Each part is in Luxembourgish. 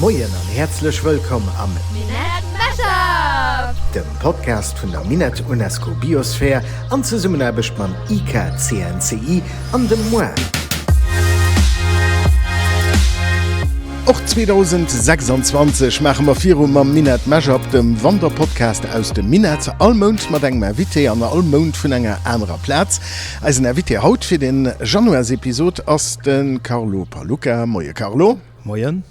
Moien an häerzlech wëllkomm am Minett Mashup! Dem Podcast vun der Minett UNESCO Biosphere an Zesummenaarbecht mam IKCNCI an dem moi. Och 2026 maache mer viru mam Minett Mashup, dem Wanderpodcast aus dem Minett. All Mount mat engem Invité an all Mount vun enger anerer Plaz. Eisen Invité haut fir den Januarsepisod ass de Carlo Palucca. Moie Carlo. Moien.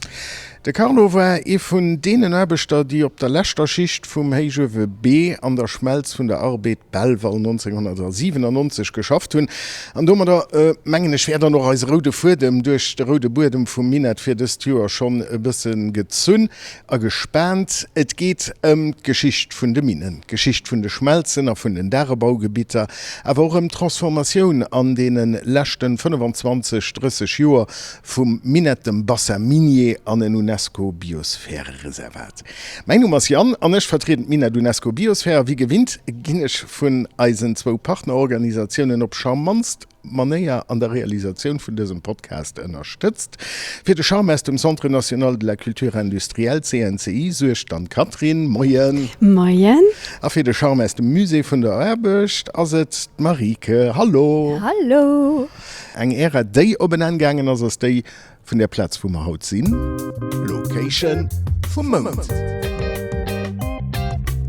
De Carlo war ee vun deenen Aarbechter, déi op der leschter Schicht vum Héichuewe B an der Schmelz vun der Arbed Belval 1997 geschafft hunn. An domadder, mengen ech, wär dann och eise roude Fuedem duerch de roude Buedem vum Minett fir dëst Joer schonn e bësse gezunn a gespaant. Et geet ëm d'Geschicht vun de Minnen, d'Geschicht vun de Schmelzen a vun den Dagebaugebitter, awer och ëm d'Transformatioun an deene leschten 25, 30 Joer vum Minett, dem Bassin minier an en UNESCO-Biosphärereservat. Mäin Numm ass Yann an ech vertrieden d'Minett UNESCO Biosphere a wéi gewinnt ginn ech vun eisen zwou Partnerorganisatiounen op charmantst Manéier an der Realisatioun vun dësem Podcast ënnerstëtzt. Fir de Charme aus dem Centre National de la Culture Industrielle, CNCI, suergt d'Anne-Catherine. Moien. Moien. A fir de Charme aus dem Musée vun der Aarbecht ass et d'Marieke. Hallo. Hallo. Eng Ära, déi op en Enn gaangen ass, ass déi vun där Plaz, wou mer haut sinn. Location vum Mount.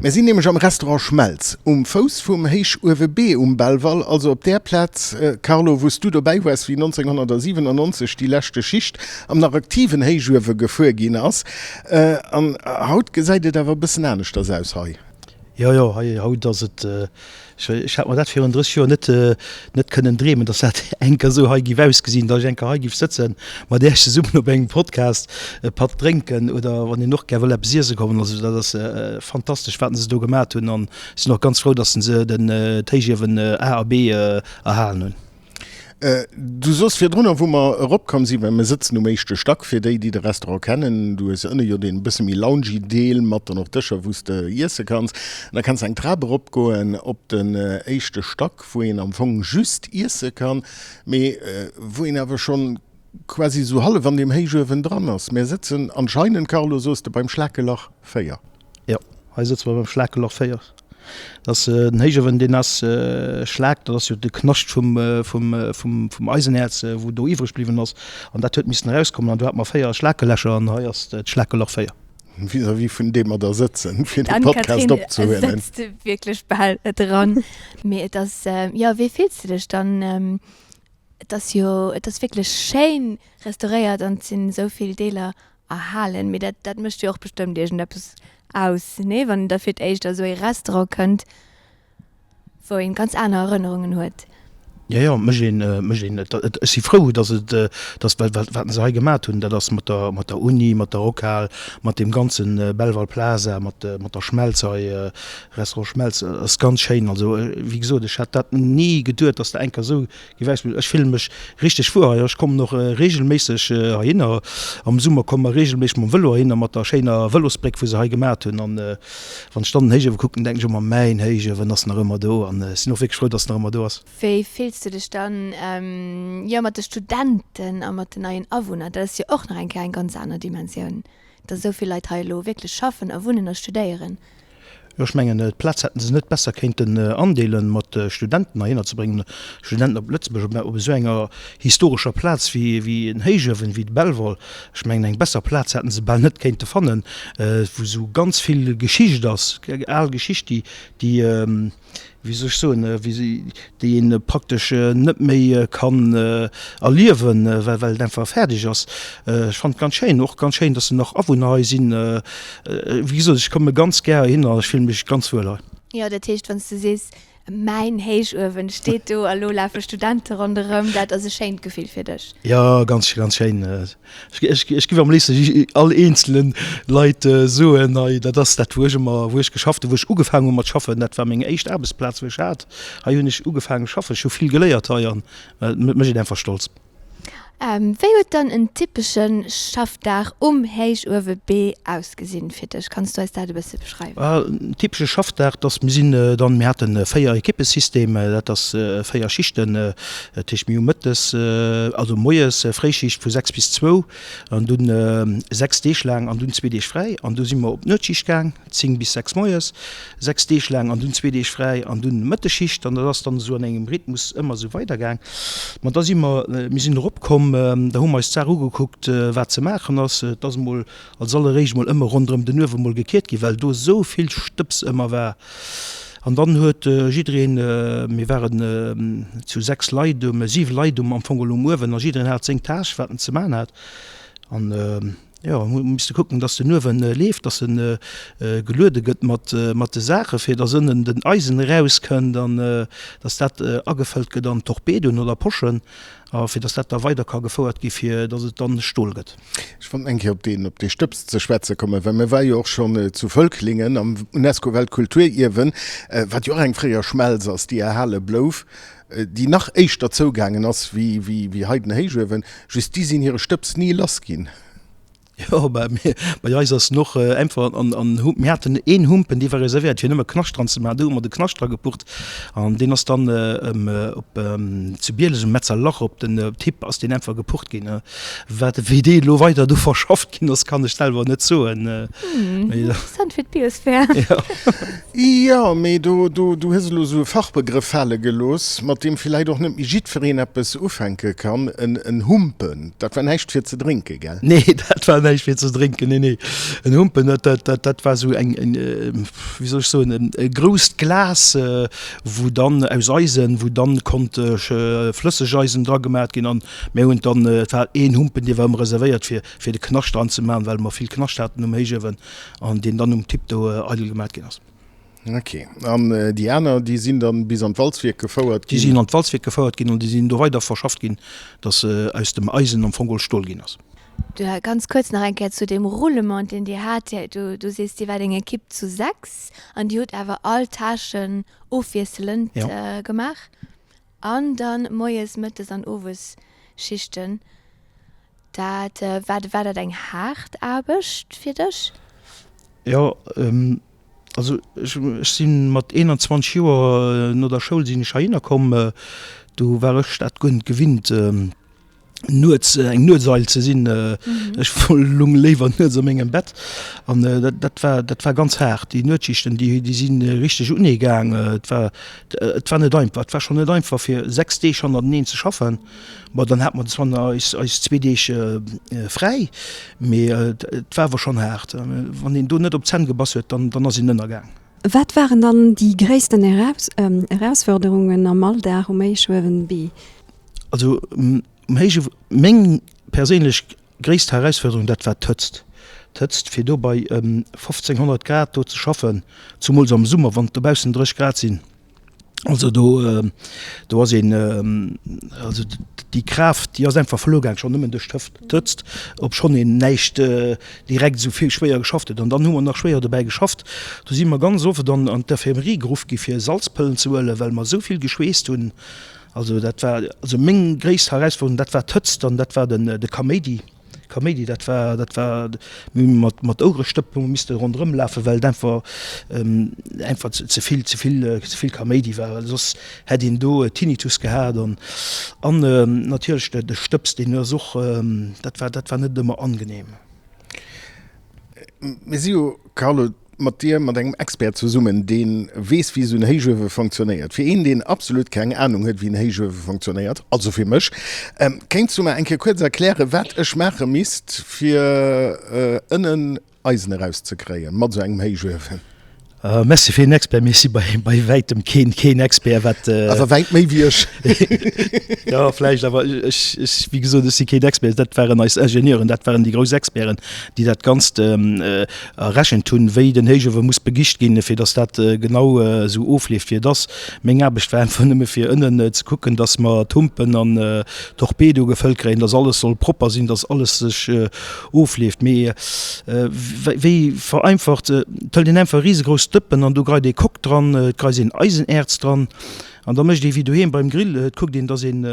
Mir sinn nämlech am Restaurant Schmelz, um Fouss vum Héichuewe B um Belval, also op där Plaz, Carlo, wou s du dobäi waars, wéi 1997 déi leschte Schicht am nach aktiven Héichuewe gefuer ginn ass. An haut gesäit et awer e bëssen aneschters aus hei. Jo, jo, hei haut ass et, ech hat mer dat virun 30 Joer net, net kënnen dreemen, dass dat eng Kéier esou hei giff ausgesinn, dass ech eng Kéier hei giff sëtzen mat Iech zesummen op engem Podcast e Patt drénken oder wann een och gär wëll eppes iesse kommen. Also dat ass fantastesch wat se do gemat hunn an ech sinn och ganz frou, dass se den d'Héichiewen A a B erhalen hunn. Du soss virdrunner, wou mer eropkomm sinn, well mir sëtzen um éischte Stack, fir déi, déi de Restaurant kennen, du hues ënne jo deen e bësse méi loungy Deel mat dann och Dëscher, wou s de iesse kanns. An da kanns de eng Trap eropgoen op den éischte Stack, wou een am Fong just iesse kann, mee wou een awer schonn quasi esou hallef an deem Héichuewen dran ass. Mir sëtzen anscheinend, Carlo, soos de, beim Schlakelach 4. Jo, hei sëtze mer beim Schlakeloch 4. Dat ass den Héichuewen, deen ass Schlag, dat ass jo de Knascht vum, vum, vum, vum Eisenäerz, wou do iwwreg bliwwen ass. An dat huet missen erauskommen. An do hate mer 4 Schlakelächer an hei ass d'Schlakeloch 4. Vis-à-vis vun deem mer da sëtzen, fir de Podcast D'Anne-Catherine opzehuelen. sëtzt wierklech bal dran. Mee et ass, jo, wéi fills de dech dann? Et ass jo, et ass wierklech schéin restauréiert an et sinn esou vill Deeler Erhalen, mee dat dat mécht jo och bestëmmt iergendeppes aus, nee? Wann een da fir d'éischt a sou ee Restaurant kënnt, wou een ganz aner Erënnerungen huet. Jo, jo, mécht een, mécht een. Et, et, ech si frou, datt et, datt wat, wat, wat se hei gemat hunn, dat ass mat der, mat der Uni, mat der Rockhal, mat deem ganze Belval Plaza, mat, mat der Schmelz hei, Restaurant Schmelz, ass ganz schéin. Also, wéi gesot, ech hat dat ni geduet, datt dat eng Kéier esou Ech fillen mech richteg wuer hei. Ech kommen och regelméisseg heihinner. Am Summer komme mer regelméisseg mam Vëlo heihinner mat der schéiner Vëlosbréck wou se hei gemat hunn. An wann ech dann den Héichuewe kucken, denken ech ëmmer, mäin Héichuewen ass nach ëmmer do. An ech sinn och wierklech frou, dass en nach ëmmer do ass. Wéi fills du dech dann, jo, mat de Studenten a mat den neien Awunner? Dat ass jo och nach eng Kéier eng ganz aner Dimensioun, dass esou vill Leit hei elo wierklech schaffen a wunnen a studéieren. Jo, ech mengen, d'Plaz hätte se net besser kéinten andeelen, mat Studenten heihinner ze bréngen, Studenten op Lëtzebuerg, op esou enger historescher Plaz wéi en Héichuewen, wéi de Belval. Ech mengen, eng besser Plaz hätte se bal net kéinte fannen, wou esou ganz vill Geschicht ass, al Geschicht, déi, déi, wéi soll ech soen, déi ee praktesch net méi kann erliewen, well et einfach fäerdeg ass. Ech fannen et ganz schéin, och ganz schéin, dass nach Awunner hei sinn. Wéi gesot, ech komme ganz gär heihinner an ech fille mech ganz wuel hei. Jo, dat heescht, wann s du sees, mäin Héichuewen steet do a lo lafe Studente ronderëm, dat ass e schéint Gefill fir dech? Jo, ganz, ganz schéin. Ech giff am léifsten all eenzelen Leit soen, hei dat ass dat wou ech ëmmer, wou ech geschafft hunn, wou ech ugefaangen hunn mat schaffen, dat war meng éischt Aarbechtsplaz wou ech hat, hei hunn ech ugefaangen schaffen, ech hu vill geléiert hei an et mécht een einfach stolz. Wéi huet dann en typesche Schaffdag um Héichuewe B ausgesinn fir dech? Kanns du eis dat e bësse beschreiwen? En typesche Schaffdag, dass mir sinn dann, mir haten e 4 Ekippesystem, dat ass 4 Schichten, dat heescht mir hu mëttes, also moies Fréischicht vu 6 bis zwou an dunn 6 Deeg laang an dunn zwee Deeg fräi an du si mer op d'Nuetsschicht gaang. 10 bis 6 moies, 6 Deeg laang an dunn zwee Deeg fräi an dunn Mëttesschicht an dat ass dann esou an engem Rhythmus ëmmer esou weidergaang. Ma da si mer, mir sinn eropkomm, da hu mer eis d'Saach ugekuckt, wat ze maachen ass. Et ass emol als alleréischt emol ëmmer ronderëm den Uewe mol gekiert ginn, well do esou vill Stëbs ëmmer war. An dann huet jiddereen, mir waren zu 6 Leit, 7 Leit um am Fong um Uewen a jiddereen hat seng Tâche, wat en ze maachen hat an, Jo, mir hu misste kucken, dass den Uewen leeft, dass en geluede gëtt mat de Saachen, fir dass ënnen den Eisen erauskënnt an dass dat agefëllt gëtt an Torpedoen oder Poschen a fir dass dat da weider ka gefouert gi fir dass et dann Stol gëtt. Ech wollt eng Kéier op deen, op dee Stëbs ze schwätze kommen, well mir ware jo och schonn zu Völklingen am UNESCO-Weltkulturierwen, wat jo och eng fréier Schmelz ass, déi erhale blouf. déi nach éischter zougaangen ass wéi hei den Héichuewen, just déi sinn hire Stëbs ni lass ginn. Jo, bei mir, bei eis ass en och einfach an, an hu, mir haten een Humpen, dee war reservéiert fir nëmme Knascht dran ze maachen, do hu mer de Knascht dra gepurrt an deen ass dann op zu Bieles um Metzer Lach op den Tipp ass deen einfach gepurrt ginn. Wat, wéi dee elo weider do verschafft ginn ass, kann ech selwer net soen. Interessant fir d'Biosphär. Jo. Jo, mee do, do, du hues elo esou e Fachbegrëff fale gelooss, mat deem villäit och net méi jiddwereen eppes ufänke kann, en, en Humpen. Dat war näischt fir ze drénke, gell? Nee, dat war näischt fir ze drénken, nee, nee. En Humpen, dat, dat, dat, dat war esou eng, en, wéi soll ech soen, en, e grousst Glas, wou dann aus Eisen, wou dann konnt Flëssegeisen dra gemaat ginn an mir hunn dann, et war een Humpen, dee war ëmmer reservéiert fir, fir de Knascht dran ze maachen, well mer vill Knascht haten um Héichuewen. An deen dann um Tipp do eidel gemat ginn ass. Ok. An déi aner, déi sinn dann bis an d'Walzwierk gefouert ginn? Déi sinn an d'Walzwierk gefouert ginn an déi sinn do weider verschafft ginn, dass aus dem Eisen am Fong geholl Stol ginn ass. Ganz kuerz nach eng Kéier zu deem Roulement, deen Dir hat. Du, du sees, Dir waart eng Ekipp zu 6 an Dir hutt awer all Tâchen ofwiesselend gemaach an dann moies, mëttes an owes Schichten. Dat, war, war dat eng haart Aarbecht fir dech? Jo, also ech, ech si mat 21 Joer no der Schoul sinn ech heihinner komm. Do war ech dat guer net gewinnt, nuets eng Nuetseil ze sinn. Ech lung léiwer nuets a mengem Bett an dat, dat war, dat war ganz haart. Déi Nuetschichten, déi, déi si richteg unee gaang. Et war, et war net einfach. Et war schonn net einfach fir 6 Deeg hannerteneen ze schaffen. Bon, dann hate mer zwar nach eis, eis zwee Deeg fräi, mee et war awer schonn haart. Wann een do net op d'Zänn gebass huet, dann, dann ass een ënnergaang. Wat waren dann déi gréissten Erausforderungen am Alldag um Héichuewen B? Also um Héichuewen, meng perséinlech gréisst Herausforderung, dat war d'Hëtzt. D'Hëtzt, fir do bei 1500 Grad do ze schaffen, zumools am Summer, wann et dobaussen 30 Grad sinn. Also do, do ass een, also déi Kraaft, déi ass einfach verluer gaang, schonn nëmmen duerch d'Hëtzt, obschonn een näischt direkt esou vill schwéier geschafft huet. An dann hu mer nach schwéier dobäi geschafft. Do si mer ganz oft an an d'Infirmerie geruff gi fir Salzpëllen ze huelen, well mer esou vill geschweesst hunn. Also dat war, also meng gréisst Herausforderung, dat war d'Hëtzt an dat war den de Kaméidi. Kaméidi, dat war, dat war, mir hu mat, mat Ouerestëpp hu mer misste ronderëm lafen, well et einfach, einfach ze vill, ze vill, ze vill Kaméidi war. Well soss hätt een do Tinnitus gehat an, an natierlech de, de Stëbs, deen ass och, dat war, dat war net ëmmer angenehm. Mir si jo, Carlo, mat dir, mat engem Expert zesummen, dee weess, wéi esou en Héichuewe fonctionnéiert. Fir een, deen absolut keng Anung huet, wéi en Héichuewe fonctionnéiert, also fir mech, kéints du mer eng Kéier kuerz erklären, wat ech maache misst, fir ënnen Eisen erauszekréien mat esou engem Héichuewen? Merci fir den Expert, mee ech si bei wäitem keen Expert, wat. Awer wäit méi wéi ech. Jo, vläicht, awer ech, wéi gesot, ech si keen Expert. Dat waren eis Ingenieuren, dat waren déi grouss Experten, déi dat Ganzt errechent hunn, wéi den Héichuewe muss begicht ginn, fir datt dat genau esou ofleeft, wéi et ass. Meng Aarbecht war einfach nëmme fir ënnen ze kucken, datt mer d'Humpen an d'Torpedo gefëllt kréien, datt alles soll propper sinn, datt alles sech ofleeft. Mee wéi vereinfacht, et hëlt een einfach e risegrouss Dëppen an do greit ee Coque dran, et greist een Eisenäerz dran an da mécht ee wéi doheem beim Grill, et kuckt een, datt een,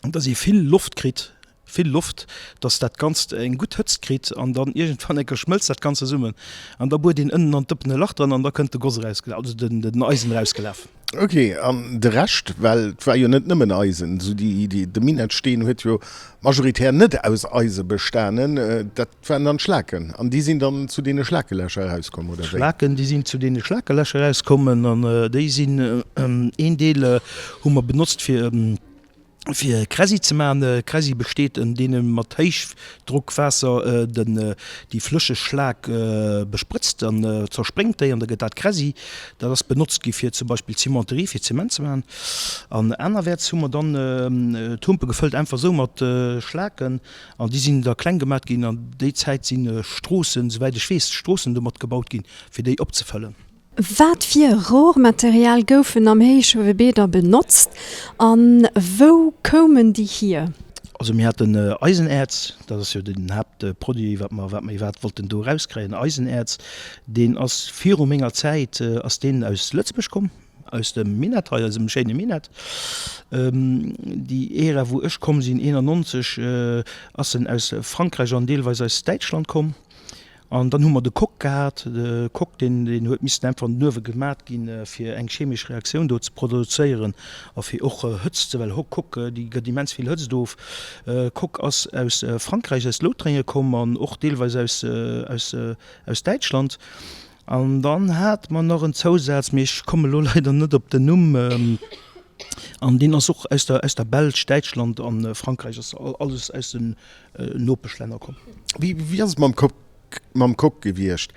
datt ee vill Loft kritt. Vill Loft, dass dat Ganzt eng gutt Hëtzt kritt an dann iergendwann eng Kéier schmëlzt dat Ganzt zesummen an da buert een ënnen an d'Dëppen e Lach dran an da kënnt de Goss erausgelaf, also den den Eisen erausgelaf. Ok, an de Rescht, well et war jo net nëmmen Eisen, esou déi déi de Minettsteen huet jo majoritär net aus Eise bestanen, dat waren dann d'Schlaken an déi sinn dann zu deene Schlakelächer erauskomm, oder wéi? D'Schlaken, déi sinn zu deene Schlakelächer erauskommen an déi sinn, een Deel hu mer benotzt fir fir Kräsi ze maachen. Kräsi besteet en deene mat Héichdrockwaasser den déi flësseg Schlak besprëtzt an zerspréngt déi an da gëtt dat Kräsi. Dat ass benotzt gi fir zum Beispill Cimenterie fir Zement ze maachen. An anerwäerts hu mer dann d'Humpe gefëllt einfach esou mat Schlaken an déi sinn da kleng gemat ginn. An déi Zäit si Stroossen, souwäit ech weess, Stroossen domat gebaut ginn fir déi opzefëllen. Wat fir Rohrmaterial goufen am Héichuewe da benotzt an wou koumen déi hier? Also mir haten Eisenäerz, dat ass jo den Haaptproduit wat mer wat mer iwwerhaapt wollten do erauskréien. Eisenäerz, deen ass viru menger Zäit ass deen aus Lëtzebuerg komm, aus dem Minett hei, eisem schéine Minett. Déi Ära wou ech komm sinn, 91, ass en aus Frankräich an deelweis aus Däitschland komm. An dann hu mer de Coque gehat. De Coque, deen, deen huet missen einfach an den Uewe gemat ginn, fir eng chemesch Reaktioun do ze produzéieren a fir och Hëtzt ze, well Coque, déi gëtt immens vill Hëtzt of. Coque ass aus Frankräich, aus Loutrénge komm an och deelweis aus, aus, aus Däitschland. An dann hate mer nach en Zousaz, mee ech komme lo leider net op den Numm, an deen ass och aus der, aus der Belsch, Däitschland a Frankräich, ass alles aus den Nopeschlänner komm. Wéi ass et mam Coque, mam Coque gewiescht?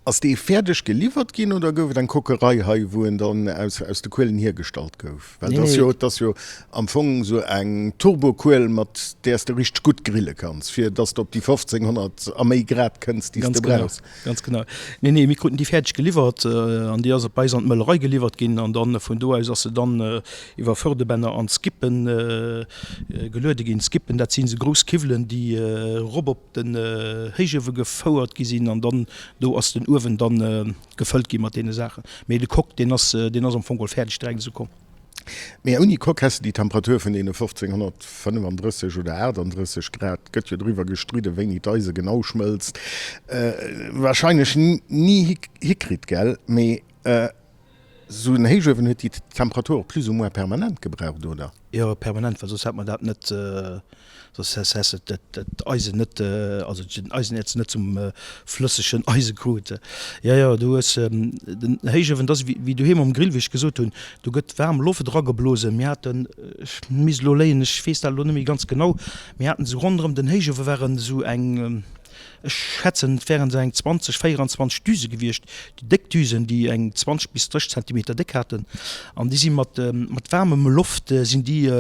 Ass dee fäerdeg geliwwert ginn oder gouf et eng Kokerei hei, wou en dann aus, aus de Kuelen hiergestallt gouf? Well et ass jo, et ass jo am Fong esou eng Turbokuel, mat där s de richteg gutt grille kanns, fir dass de op déi 1500 a méi Grad kënns, déi s de brauchs. Ganz genau. Nee, nee, mir kruten déi fäerdeg geliwwert an déi ass op eis an d'Möllerei geliwwert ginn an dann vun do aus ass se dann iwwer Fördebänner an d'Skippen geluede ginn. D'Skippen, dat sinn esou grouss Kiwwelen, déi erop op den Héichuewe gefouert gi sinn an dann do ass den Uewen dann gefëllt gi mat deene Saachen. Mee de Coque, deen ass, deen ass am Fong geholl fäerdeg direkt esou komm. Mee ouni Coque häss de déi Temperatur vun deene 1535 oder 38 Grad, gëtt jo driwwer gestridden, wéini d'Eise genau schmëlzt, warscheinlech ni hikritt, gell? Mee esou en Héichuewen huet déi Temperatur och plus ou moins permanent gebraucht, oder? Jo, permanent, well soss hätt mer dat net. Soss häss de d'Eisen net, also den Eisenäerz net zum flëssegen Eise krut. Jo, jo, du hues den Héichuewen, dat ass wéi doheem um Grill, wéi ech gesot hunn, do gëtt waarm Loft erageblosen. Mir haten, ech misst elo léien, ech weess dat elo net méi ganz genau, mir haten esou ronderëm den Héichuewe waren esou eng, Ech schätzen, et wären esou eng 20, 24 Düse gewiescht, déi déck Düsen, déi eng 20 bis 30 Zentimeter déck haten. An déi si mat, mat waarmem Loft sinn déi,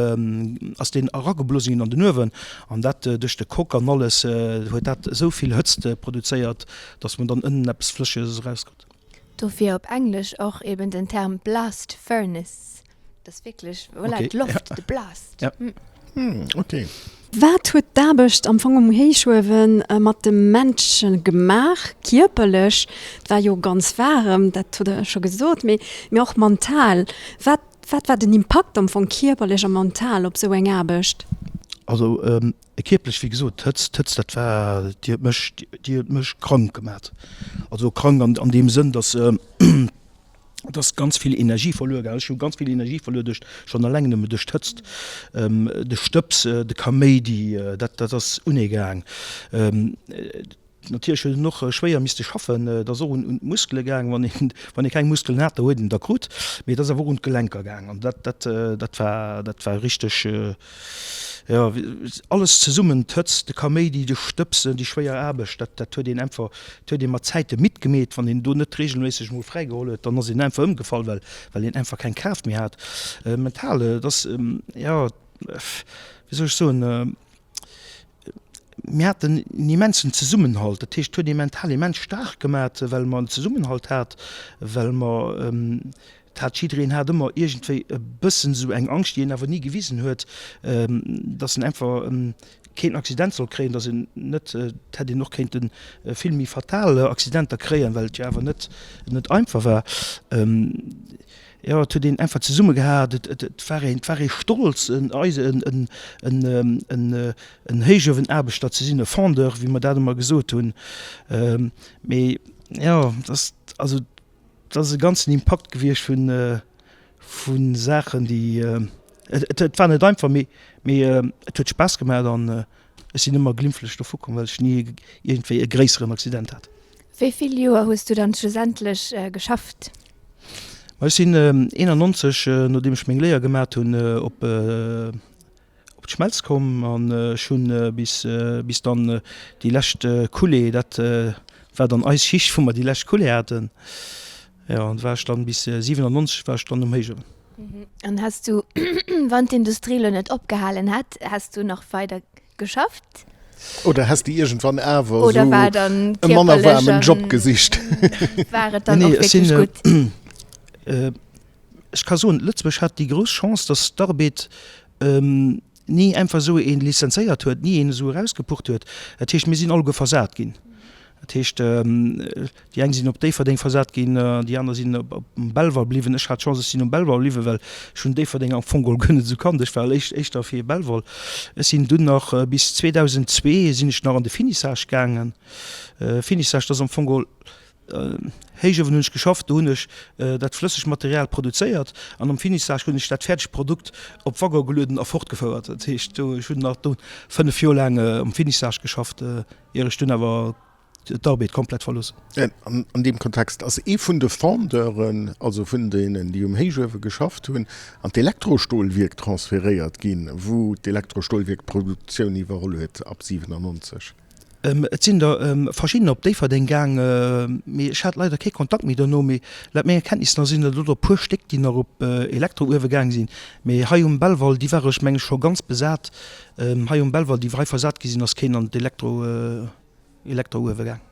ass deen erageblosen ginn an den Uewen. An dat duerch de Coque an alles huet dat esou vill Hëtzt produzéiert, datt mer dann ënnen eppes Flësseges erauskritt. Dofir op Englesch och eben den Term Blast Furnace. Dat ass wierklech, voilà, okay. d'Loft, de Blast. Ja. Hm. Hm, okay. Wat huet d'Aarbecht am Fong um Héichuewen mat de Mensche gemaach, kierperlech? Et war jo ganz waarem, dat hutt Der scho gesot, mee, mee och mental. Wat, wat war den Impakt am Fong kierperlech a mental op esou eng Aarbecht? Also kierperlech, wéi gesot, d'Hëtzt, d'Hëtzt, dat war, déi huet mech, déi huet mech krank gemat. Also krank an, an deem Sënn, datt, Et ass ganz vill Energie verluer gaangen. Ech hu ganz vill Energie verluer duerch, schonn eleng nëmme duerch d'Hëtzt, de Stëbs, de Kaméidi, dat, dat ass unegaang. Natierlech huet en och schwéier misste schaffen. Et ass och un, un d'Muskele gaang. Wann een, wann ee keng Muskelen hat, da huet een der krut. Mee et ass awer och un d'Gelenker gaang an dat, dat, dat war, dat war richteg, Jo, alles zesummen, d'Hëtzt, de Kaméidi, de Stëbs, déi schwéier Aarbecht, dat, dat huet een einfach, dat huet ee mat Zäite mitgemeet. Wann een do net reegelméisseg emol fräi geholl huet, dann ass een einfach ëmgefall, well, well een einfach keng Kraaft méi hat. Mental, et ass, jo, wéi soll ech soen, mir haten en immensen Zesummenhalt. Dat heescht, et huet ee mental immens staark gemat, well mer en Zesummenhalt hat, well mer, Et hat jiddereen hat ëmmer iergendwéi e bëssen esou eng Angscht, déi en awer ni gewisen huet, dass en einfach keen Accident soll kréien, dass en net, et hätt een och kéinte vill méi fatal Accidenter kréien, well et jo awer net, net einfach war. Jo, et huet een einfach zesumme gehat, et, et, et war een, et war ee stolz en Eise, en, en, en, en, en Héichuewenaarbechter ze sinn, e Fondeur, wéi mer dat ëmmer gesot hunn. Mee jo, et ass, also et ass e ganzen Impakt gewiescht vun, vu Saachen, déi, et, et war net einfach, mee, mee et huet Spaass gemaach an Ech sinn ëmmer glimpflech dovu komm, well ech ni iergendwéi e gréisseren Accident hat. Wéi vill Joer hues du dann schlussendlech geschafft? Ma ech sinn 91, nodeem ech meng Léier gemat hunn, op op d'Schmelz komm an ech hunn bis bis dann déi lescht Coulée, dat war dann eis Schicht, wou mer déi lescht Coulée haten, jo, an war ech dann bis 97 war ech dann um Héichuewen. An has du, wann d'Industrie lo net opgehalen hätt, häss du nach weider geschafft? Oder häss de iergendwann awer Oder esou war dann e manner kierperlech waarmen Job an gesicht? war et dann Nee, och nee, ech sinn, wierklech gutt? ech ka soen, Lëtzebuerg hat déi grouss Chance, datt d'Arbed ni einfach esou ee lizenzéiert huet, ni een esou erausgepucht huet. Dat heescht, mir sinn alleguer versat ginn. Dat heescht, déi eng sinn op Déifferdeng versat ginn, déi aner sinn op um Belval bliwwen. Ech hat d'Chance, ech sinn um Belval bliwwen, well ech hunn Déifferdeng am Fong geholl guer net esou kannt. Ech war éischter fir Belval. Ech sinn dunn nach bis 2002 sinn ech nach an de Finissage gaangen. Finissage, dat ass am Fong geholl Héichuewen hunn ech geschafft, do hunn ech dat flëssegt Material produzéiert an am Finissage hunn ech dat fäerdegt Produkt op Waggon gelueden a fortgefouert. Dat heescht, do ech hunn nach do 5 Joer laang am Finissage geschafft, ier ech dunn awer d'Arbed komplett verlooss hunn. An deem Kontext ass ee vun de Fondeuren, also vun deenen, déi um Héichuewe geschafft hunn, an d'Elektrostolwierk transferéiert ginn, wou d'Elektrostolwierk d'Produktioun iwwerholl huet ab 97. Et sinn der verschiddener op Déifferdeng gaang, mee ech hat leider kee Kontakt méi dono. Mee laut menger Kenntnis no sinn der do der e puer Stéck, déi nach op Elektrouewe gaang sinn. Mee hei um Belval, déi ware ech menge scho ganz besat. Hei um Belval, déi hei versat gi sinn, ass keen an d'Elektro, Elektrouewe gaang.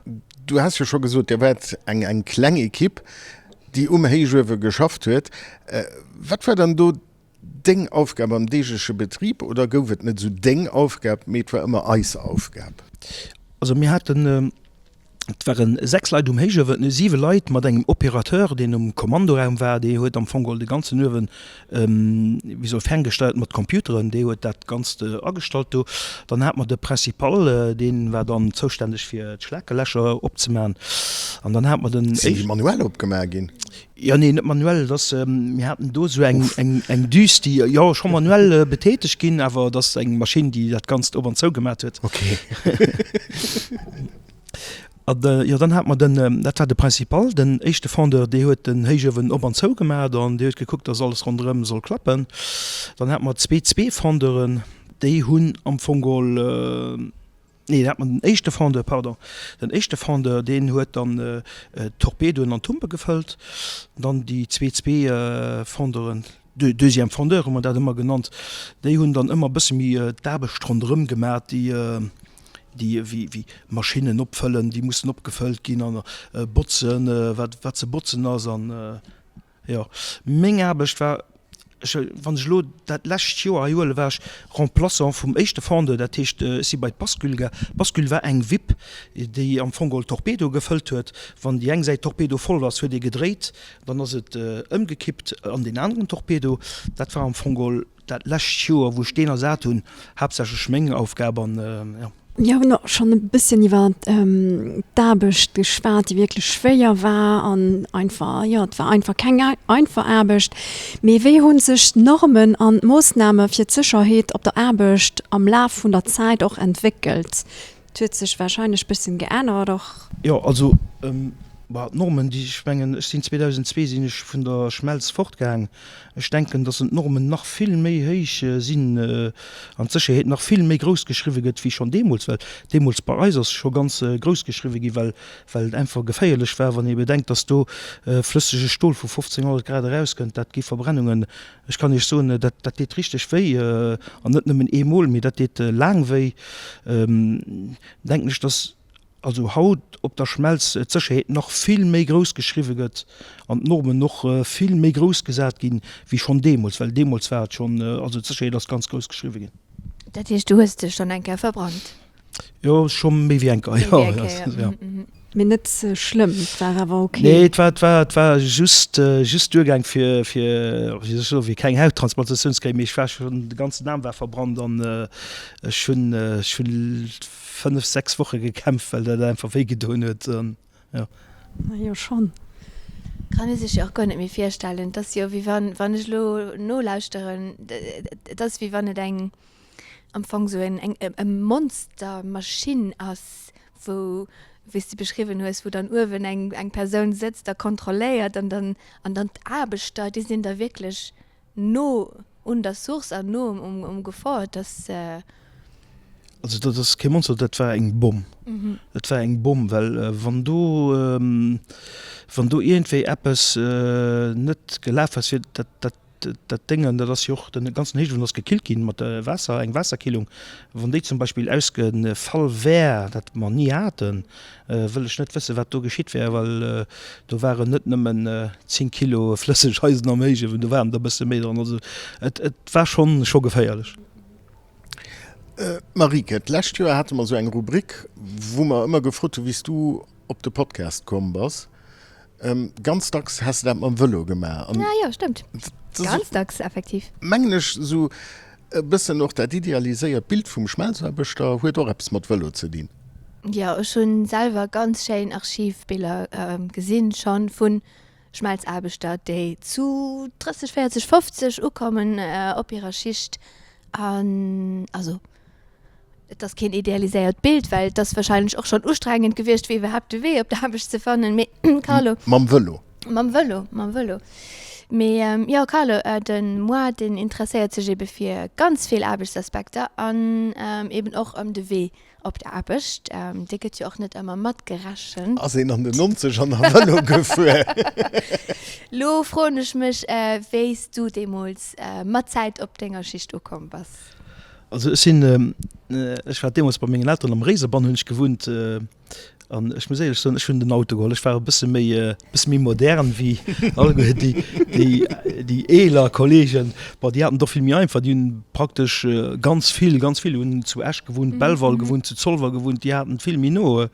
Du has jo scho gesot, Dir waart eng eng kleng Ekipp, déi um Héichuewe geschafft huet. Wat war dann do Deng Aufgab am deegleche Betrib oder gouf et net esou deng Aufgab, mee et war ëmmer eis Aufgab? Also mir haten, et ware 6 Leit um Héichuewen, nee 7 Leit mat engem Opérateur, deen um Kommandoraum war, dee huet am Fong geholl de ganzen Uewen, wéi soll, ferngesteiert mat Computeren, dee huet dat Ganzt agestallt do. Dann hate mer de Principal, dee war dann zoustänneg fir d'Schlakelächer opzemachen an dann hate mer den. Sinn déi manuell opgemaach ginn? Jo, nee, net manuell, et ass, mir haten do esou eng, eng, eng Düs, déi, jo, scho manuell betätegt ginn, awer et ass eng Maschinn, déi dat Ganzt op an zou gemat huet. Okay. An, jo, dann hate mer den, dat war de Principal, den éischte Fondeur, dee huet den Héichuewen op an zou gemat an dee huet gekuckt, dass alles ronderëm soll klappen. Dann hate mer zwee, zwee Fondeuren, déi hunn am Fong geholl, Nee, dat hat mer den éischte Fondeur, pardon, den éischte Fondeur, deen huet dann d'Torpedoen an d'Humpe gefëllt. Dann déi zwee zwee Fondeuren, deux, deuxième Fondeur hu mer dat ëmmer genannt, déi hunn dann ëmmer e bësse méi d'Aarbecht ronderëm gemat, déi, déi wéi, wéi Maschinnen opfëllen, déi mussen opgefëllt ginn an botzen, wat, wat ze botzen ass an. Jo, meng Aarbecht war, ech, wann ech elo dat lescht Joer hei huelen, war ech Remplaçant vum éischte Fondeur, dat heescht, ech si bei d'Bascule ga. D'Bascule war eng Wipp, déi am Fong geholl Torpedo gefëllt huet. Wann déi eng Säit Torpedo voll ass, huet ee gedréit, dann ass et ëmgekippt an deen aneren Torpedo. Dat war am Fong geholl Dat lescht Joer, wou ech deen ersat hunn, haaptsächlech meng Aufgab an jo. Mir hunn och schonn e bësschen iwwer d'Aarbecht geschwat, déi wierklech schwéier war an einfach, jo, et war einfach keng einfach Aarbecht. Mee wéi hu sech d'Normen an d'Moossname fir d'Sécherheet op der Aarbecht am Laf vun der Zäit och entwéckelt? Et huet sech wahrscheinlech bëssen geännert och. Jo, also bah, d'Normen, déi, ech mengen, ech sinn 2002 sinn ech vun der Schmelz fortgaang. Ech denken, datt d'Normen nach vill méi héich sinn an d'Sécherheet nach vill méi grouss geschriwwe gëtt wéi schonn deemools, well deemools bei eis ass scho ganz grouss geschriwwe gi well well et einfach geféierlech war, wann ee bedenkt, datt do flëssege Stol vu 1500 Grad erauskënnt, dat gi Verbrennungen. Ech kann Iech soen, dat dat deet richteg wéi, an net nëmmen eemol, mee dat deet laang wéi. Denken ech, datt also haut op der Schmelz d'Sécherheet nach vill méi grouss geschriwwe gëtt an d'Normen och vill méi grouss gesat ginn, wéi schonn deemools, well deemools war et schonn, also d'Sécherheet ass ganz grouss geschriwwe ginn. Dat heescht, du hues dech schonn eng Kéier verbrannt? Jo, scho méi wéi eng Kéier, jo. Mee net schlëmm, et war awer ok. Nee, et war, et war, et war just, just duergaang fir, fir, wéi soll ech soen, fir keng Hauttransplantatioun ze kréien, mee ech war schonn, de ganzen Aarm war verbrannt an ech hunn, ech hunn 5, 6 Woche gekämpft, well dat einfach wéi gedoen huet an jo. Jo, schonn. Kann ee sech jo och guer net méi virstellen. Et ass jo wéi wann, wann ech elo nolauschteren, et ass wéi wann et eng, am Fong esou eng, eng, e Monstermaschinn ass, wou, wéi s de beschriwwen hues, wou dann uewen eng, eng Persoun sëtzt a kontrolléiert an dann, an dann d'Aarbechter, déi sinn da wierklech no un der Source an no um, um Gefor, dass. Also dat ass kee Monster, dat war eng Bomm. Dat war eng Bomm, well wann do, wann do iergendwéi eppes net gelaf ass, fir dat, dat Dat Déngen, dat ass jo och, den ganzen Héichuewen ass gekillt ginn mat Waasser, eng Waasserkillung. Wann déi zum Beispill ausgefall wär, dat mer ni haten, wëll ech net wëssen, wat do geschitt wär, well do waren net nëmmen 10 Kilo Flëssegeisen am Héichuewen, do waren der e bësse méi dran. Also et war schonn, scho geféierlech. Marieke, d'lescht Joer hate mer esou eng Rubrik, wou mer ëmmer gefrot hunn, wéi s du op de Podcast komm bass. Ganz dacks has de dat mam Vëlo gemaach. An Ah jo, stëmmt. Ganz dacks, effektiv. Mengen ech, esou e bëssen och dat idealiséiert Bild vum Schmelzaarbechter huet och eppes mat Vëlo ze dinn. Jo, ech hunn selwer ganz schéin Archivbiller gesinn schonn vu Schmelzaarbechter, déi zu 30, 40, 50 ukommen op hirer Schicht an also Et ass keen idealiséiert Bild, well et ass wahrscheinlech och schonn ustrengend gewiescht, fir iwwerhaapt de Wee op d'Aarbecht ze fannen. Mee Carlo. Mam Vëlo. Mam Vëlo, mam Vëlo. Mee jo, Carlo, de Moi, deen interesséiert sech ebe fir ganz vill Aarbechtsaspekter an eben och ëm de Wee op d'Aarbecht. Dee gëtt jo och net ëmmer matgerechent. Ass een an den Nonzeger nach Vëlo gefuer? Lo froen ech mech, wéi s du deemools mat Zäit op denger Schicht ukomm bass. Also ech sinn, ech war deemools bei mengen Elteren am Réiserbann hunn ech gewunnt an ech muss éierlech soen, ech hunn den Auto geholl. Ech war e bësse méi, e bësse méi modern wéi alleguer déi, déi, déi eeler Kolleegen. Bon, déi haten et och vill méi einfach, déi hunn praktesch ganz vill, ganz vill hunn zu Esch gewunnt, Belval gewunnt, zu Zolwer gewunnt, déi haten et vill méi no.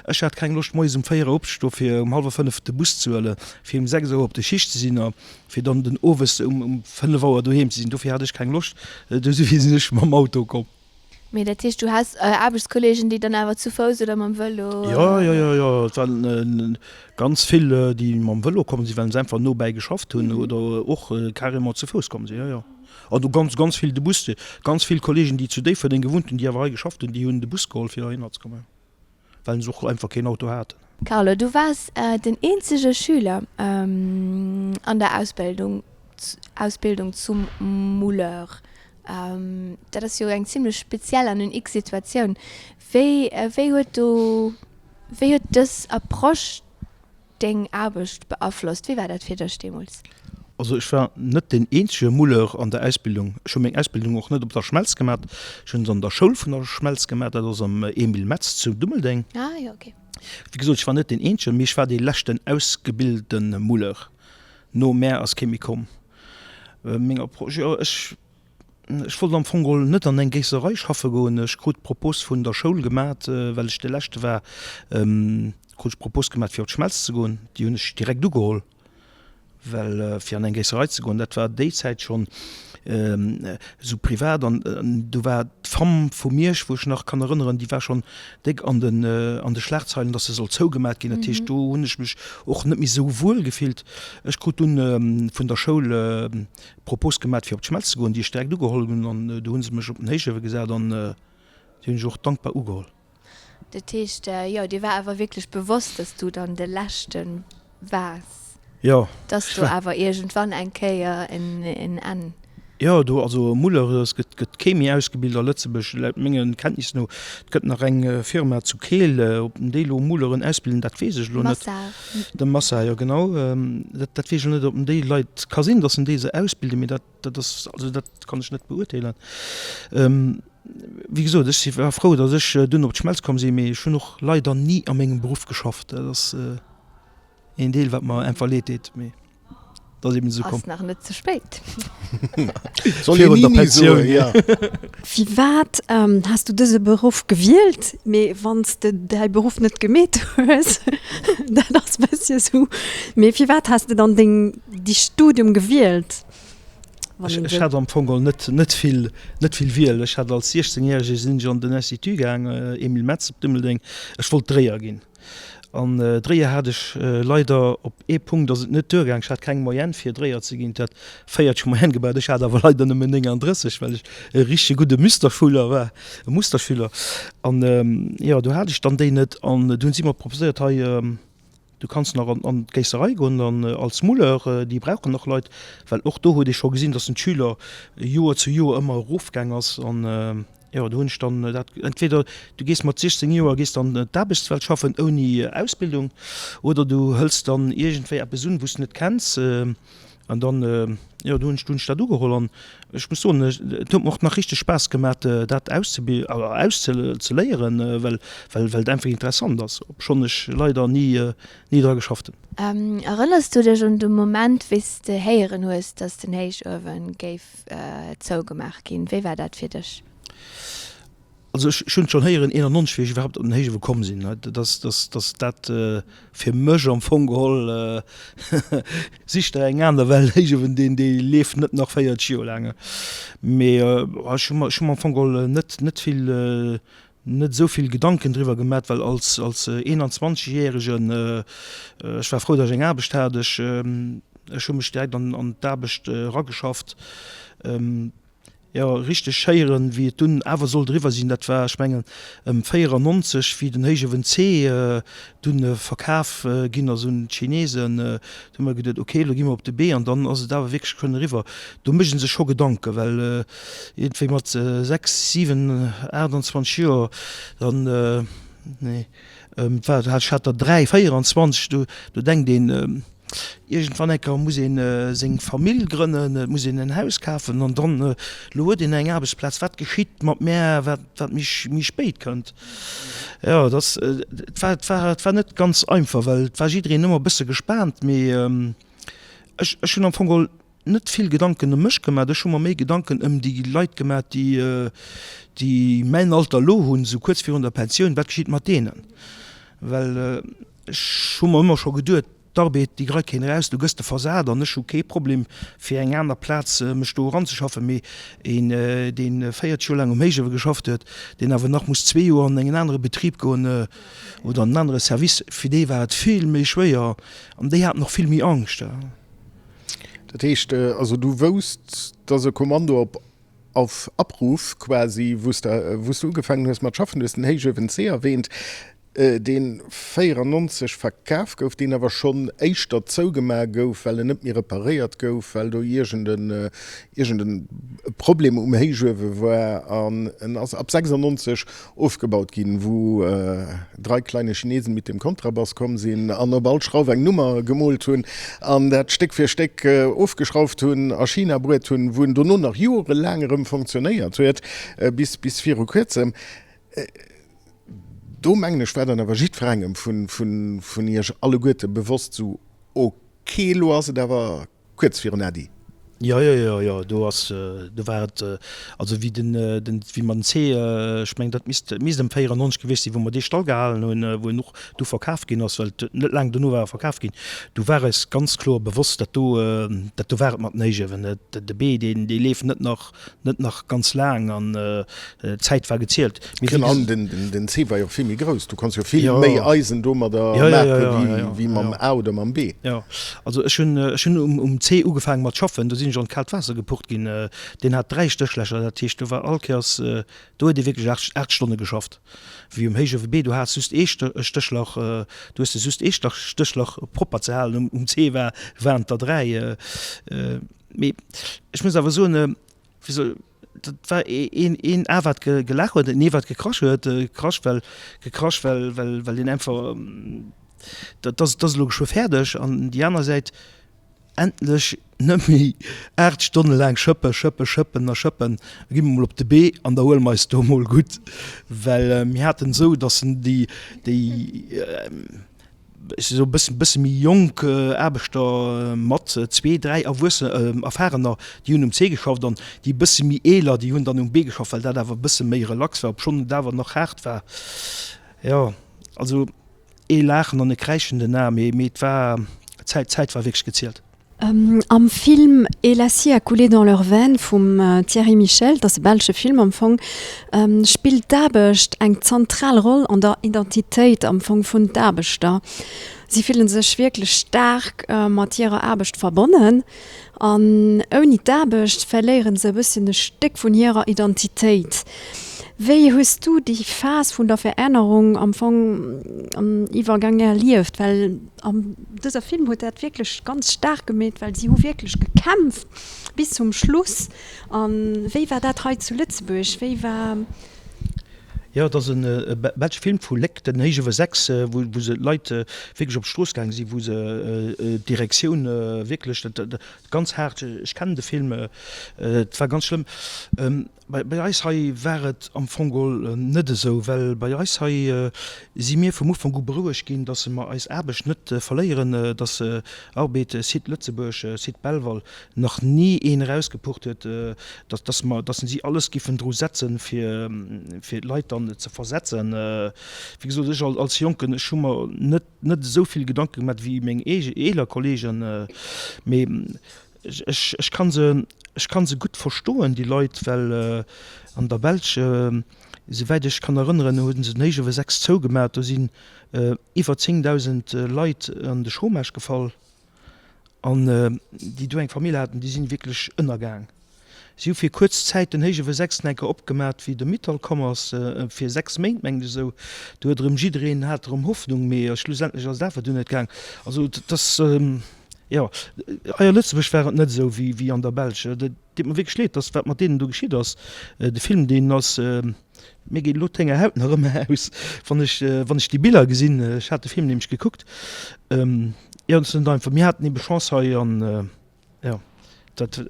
Ech hat keng Loscht moies um 4 Auer opzestoen, fir um hallwer 5 de Bus ze huelen, fir um 6 Auer op der Schicht ze sinn. Fir dann den Owes um 5 Auer doheem ze sinn, dofir hat ech keng Loscht, dofir sinn ech mam Auto komm. Mee dat heescht, du has Aarbechtskollegen, déi dann awer zu Fouss oder mam Vëlo? Jo, jo, jo, jo, et waren ganz vill, déi mam Vëlo komm sinn, well se einfach nobäi geschafft hunn oder och carrément zu Fouss komm sinn, jo, jo. An do ganz, ganz vill de Bus, ganz vill Kollegen, déi zu Déifferdeng gewunnt hunn, déi awer hei geschafft hunn, déi hunn de Bus geholl, fir heihinner ze kommen. Well se och einfach keen Auto haten. Carlo, du waars den eenzege Schüler an der Ausbildung Ausbildung zum Mouleur. Dat ass jo eng zimlech speziell an unique Situatioun. Wéi wéi huet do wéi huet dës Approche deng Aarbecht beaflosst? Wéi war dat fir dech deemools? Also ech war net deen eenzege Mouleur an der Ausbildung. Ech hu meng Ausbildung och net op der Schmelz gemat, ech hunn se an der Schoul vun der Schmelz gemat, dat ass am Emile Metz zu Dummeldeng. Ah jo, ok. Wéi gesot, ech war net deen eenzegen, mee ech war dee leschten ausgebilde Mouleur. No mär ass kee méi komm. Meng Approche, jo ech. Ech wollt am Fong geholl net an eng Géisserei schaffe goen. Ech krut d'Propos vun der Schoul gemat, well ech de Leschte war, krut ech d'Propos gemat fir op d'Schmelz ze goen. Déi hunn ech direkt ugeholl, well fir an eng Géisserei ze goen, dat war déi Zäit schonn esou privat. An do war d'Fam vu Miersch, wou ech nach kann erënneren, déi war schonn déck an den an de Schlagzeilen, datt se soll zougemat ginn. Dat heescht, do hunn ech mech och net méi esou wuel gefillt. Ech krut dunn vun der Schoul Propos gemat fir op d'Schmelz ze goen, déi ech direkt ugeholl hunn an do hu se mech op den Héichuewe gesat an déi hunn ech och dankbar ugeholl. Dat heescht, jo, dir war awer wierklech bewosst, dass du dann de Leschte waars? Jo. Dass do awer iergendwann eng Kéier en Enn. Jo, do, also Muller, es gëtt, gëtt kee méi ausgebilt a Lëtzebuerg, laut menge Kenntnissen no. Et gëtt nach eng Firma zu Keel, ob déi elo Mulleren ausbilden, dat weess ech elo net. Massar. De Massa, jo genau. Dat, dat weess ech elo net, ob en déi Leit, ka sinn, datt en déi se ausbilden, mee dat, dat ass, also dat kann ech net beurteelen. Wéi gesot, ech si war frou, datt ech dunn op d'Schmelz komm sinn, mee ech hunn och leider ni a mengem Beruff geschafft. Dat ass een Deel, wat mer einfach leed deet, mee. Et ass eben esou komm. Ass nach net ze spéit. Soll een Virun der ni ni soen, Pensioun. ja. Firwat has du dëse Beruff gewielt? Mee wann s de däi Beruff net gemeet hues, dat ass bëssche sou. Mee firwat has de dann deng, déi Studium gewielt? Wann een Ech hat am Fong geholl net, net vill, net vill Wiel. Ech hat als 16 järege sinn ech an den Institut gaang, Emile Metz op Dummeldeng. Ech wollt Dréier ginn. An Dréier hat ech leider op ee Punkt ass et net duergaang. Ech hat keng Moyenne fir Dréier ze ginn. Et hat 40 Moyenne gebraucht, ech hat awer leider nëmmen 39, well ech e richtege gudde Müsterschüler war, e Musterschüler. An jo, do hat ech dann déi net. An du hunn si mer proposéiert, hei, du kanns nach an d'Géisserei goen an als Mouleur, déi brauchen nach Leit, well och do huet ee scho gesinn, datt den d'Schüler Joer zu Joer ëmmer erofgaang ass. An jo, do hunn ech dann dat, entweder du gees mat 16 Joer gees dann d'Aarbechtswelt schaffen ouni Ausbildung oder du hëls dann iergendwéi eppes un, wou s de net kenns. An dann, jo, do hunn ech, do hunn ech dat ugeholl an ech muss soen, et huet mer och nach richteg Spaass gemaat, dat auszebi-, auszeléieren, well, well, well et einfach interessant ass, obschonn ech leider ni, ni dra geschafft hunn. Erënners du dech un de Moment, wéi s de héieren hues, dass den Héichuewen géif zougemaach ginn? Wéi war dat fir dech? Also ech hunn et schonn héieren, 91, wéi ech iwwerhaapt op den Héichuewe komm sinn, dass, dass, dass dat fir mech am Fong geholl, sich der eng aner, well Héichuewen, deen, dee leeft net nach 40 Joer laang. Mee ech hu mer, ech hu mer am Fong geholl net, net vill, net esou vill Gedanken driwwer gemat, well als, als 21 Järegen, ech war frou, datt ech eng Aarbecht hat, ech, ech hu mech direkt an, an d'Aarbecht erageschafft. Jo, richteg héieren, wéi et dunn awer sollt eriwwer sinn, dat war, ech mengen, ëm 94, wéi den Héichuewen C dunn verkaf ginn ass un d'Chinesen. Do hu mer geduet, ok, elo gi mer op de Bee, an dann ass et awer wierklech kënnen eriwwer. Do mécht ee sech scho Gedanken, well iergendwéi mat 6, 7, 28 Joer, dann, nee, wat, ech hat der 3, 24, do, do denkt een, Iergendwann eng Kéier muss ee seng Famill grënnen, et muss een en Haus kafen an dann, elo huet een eng Aarbechtsplaz, wat geschitt mat mär, wat, wat méi, méi spéit kënnt? Jo, et ass, et war, et war, et war net ganz einfach, well et war jiddereen ëmmer e bësse gespaant, mee ech, ech hunn am Fong geholl net vill Gedanken ëm mech gemaach, ech hu mer méi Gedanken ëm déi Leit gemaach, déi, déi mäin Alter elo hunn, esou kuerz virun der Pensioun, wat geschitt mat deenen? Well ech hu mer ëmmer scho geduet, d'Arbed, déi greit keen eraus, du gëss de versat an ech hu kee Problem fir eng aner Plaz mech do eranzeschaffen, mee een, dee 40 Joer laang um Héichuewe geschafft huet, deen awer nach muss zwee Joer an engen anere Betrib goen oder an en anere Service, fir dee war et vill méi schwéier an déi haten och vill méi Angscht. Dat heescht also, du wousst, dass e Kommando op auf Abruf quasi, wou s de, wou s de ugefaangen hues mat schaffen, du hues den Héichuewen C erwähnt, dee 94 verkaf gouf, deen awer schonn éischter zougemaach gouf, well en net méi reparéiert gouf, well do iergend en, iergend e Problem um Héichuewe war an en ass ab 96 ofgebaut ginn, wou drei kleine Chinesen mit dem Kontrabass komm sinn an op all Schrauf eng Nummer gemoolt hunn an dat Stéck fir Stéck ofgeschrauft hunn, a China bruet hunn, wou en dono nach joerelaang erëm fonctionnéiert huet, bis bis viru kuerzem. Do mengen ech war dann awer jiddwerengem vun vun vun iech alleguerte bewosst, sou, ok, elo ass et awer Kuerz virun Äddi. Jo, jo, jo, jo, do ass, do war et, also wéi den, den, wéi mer den C, ech mengen dat misst, misst ëm 94 gewiescht sinn, wou mer dee Stall gehalen hunn, wou en och du verkaf ginn ass, well et net laang dono war e verkaf ginn, du war eis ganz kloer bewosst, dat do, dat do war et mat den Héichuewen. De B, deen, dee leeft net nach, net nach ganz laang an d'Zäit war gezielt. Mee wéi ges. Den, den C war jo och vill méi grouss, du konns jo vill méi Eisen domadder maache wéi mam A oder mam B. Jo, also ech hunn, ech hunn um, um C ugefaange mat schaffen, do sinn ech an d'kaalt Waasser gepucht ginn. Deen hat 3 Stéchlächer, dat heescht do war all Kéiers, do huet ee wierklech 8, 8 Stonne geschafft. Wéi um Héichuewe B, do has just ee Stéchlach, do hues de just ee Stéchlach propper ze halen, um, um C war, waren et der 3. Mee ech muss awer soen, wéi soll, dat war een, een A wat gelaach huet, en E wat gekrasch huet, gekrasch well, gekrasch well, well, well een einfach, dat ass, dat ass elo geschwë fäerdeg an déi aner Säit, endlech net méi 8 Stonne laang schëppe, schëppe, schëppen a schëppen, da gi mer mol op de Bee an da huele mer eis do mol gutt, well mir haten esou, datt en déi, déi. Ech si sou e bëssen, bësse méi jonk Aarbechter mat zwee, dräi Erwuesse, Erfarener, déi hunn um C geschafft an déi bësse méi eeler, déi hunn dann um B geschafft, well dat awer e bësse méi relax war, obschonn et awer nach haart war. Jo, also ee Laachen an e Kräischen den A, mee, mee et war, d'Zäit, d'Zäit war wierklech gezielt. Am Film Et l'acier a coulé dans leurs veines vum Thierry Michel, et ass e belsche Film am Fong, spillt d'Aarbecht eng zentral Roll an der Identitéit am Fong vun d'Aarbechter. Si fillen sech wierklech staark mat hirer Aarbecht verbonnen an ouni d'Aarbecht verléieren se e bësschen e Stéck vun hirer Identitéit. Wéi hues du déi Phas vun der Verännerung am Fong am Iwwergang erlieft? Well An dëser Film huet dat wierklech ganz staark gemeet, well si hu wierklech gekämpft bis zum Schluss. A wéi war dat hei zu Lëtzebuerg? Wéi war. Jo, et ass e belsche Film vu Léck, den Héichuewe 6, wou se d'Leit wierklech op d'Strooss gaange sinn, wou se d'Direktioun wierklech ganz haart, ech kennen de Film, et war ganz schlëmm. Bei eis hei war et am Fong geholl net esou, well bei eis hei si mir vum Ufank u berouegt ginn, dass mer eis Aarbecht net verléieren, dass Arbed Site Lëtzebuerg, Site Belval nach ni een erausgepucht huet, dass mer, dass si alles giffen dru setzen, fir fir d'Leit dann ze versetzen. Wéi gesot, ech als Jonken, ech hu mer net net esou vill Gedanke gemaat wéi meng eeler Kollegen, mee Ech kann se, ech kann se gutt verstoen, déi Leit, well an der Belsch, esouwäit ech kann erënneren, hu se den Héichuewe 6 zougemat, do sinn iwwer 10.000 Leit an de Chômage gefall an déi do eng Famill haten, déi sinn wierklech ënnergaang. Si hu fir kuerz Zäit den Héichuewe 6 nach eng Kéier opgemat, wéi de Mittal komm ass, fir 6 Méint, mengen ech esou. Do huet erëm jiddereen hat erëm Hoffnung, mee schlussendlech ass et awer dunn net gaang. Also et ass. Jo, hei a Lëtzebuerg war et net esou wéi an der Belsch. Et deet mer wierklech leed, dass wat mat deenen do geschitt ass. De Film, deen ass, mir geet elo d'Héngerhaut nach ëmmer aus, wann ech, wann ech déi Biller gesinn. Ech hat de Film nämlech gekuckt. Jo, et ass net einfach. Mir haten ebe Chance hei an, jo, dat,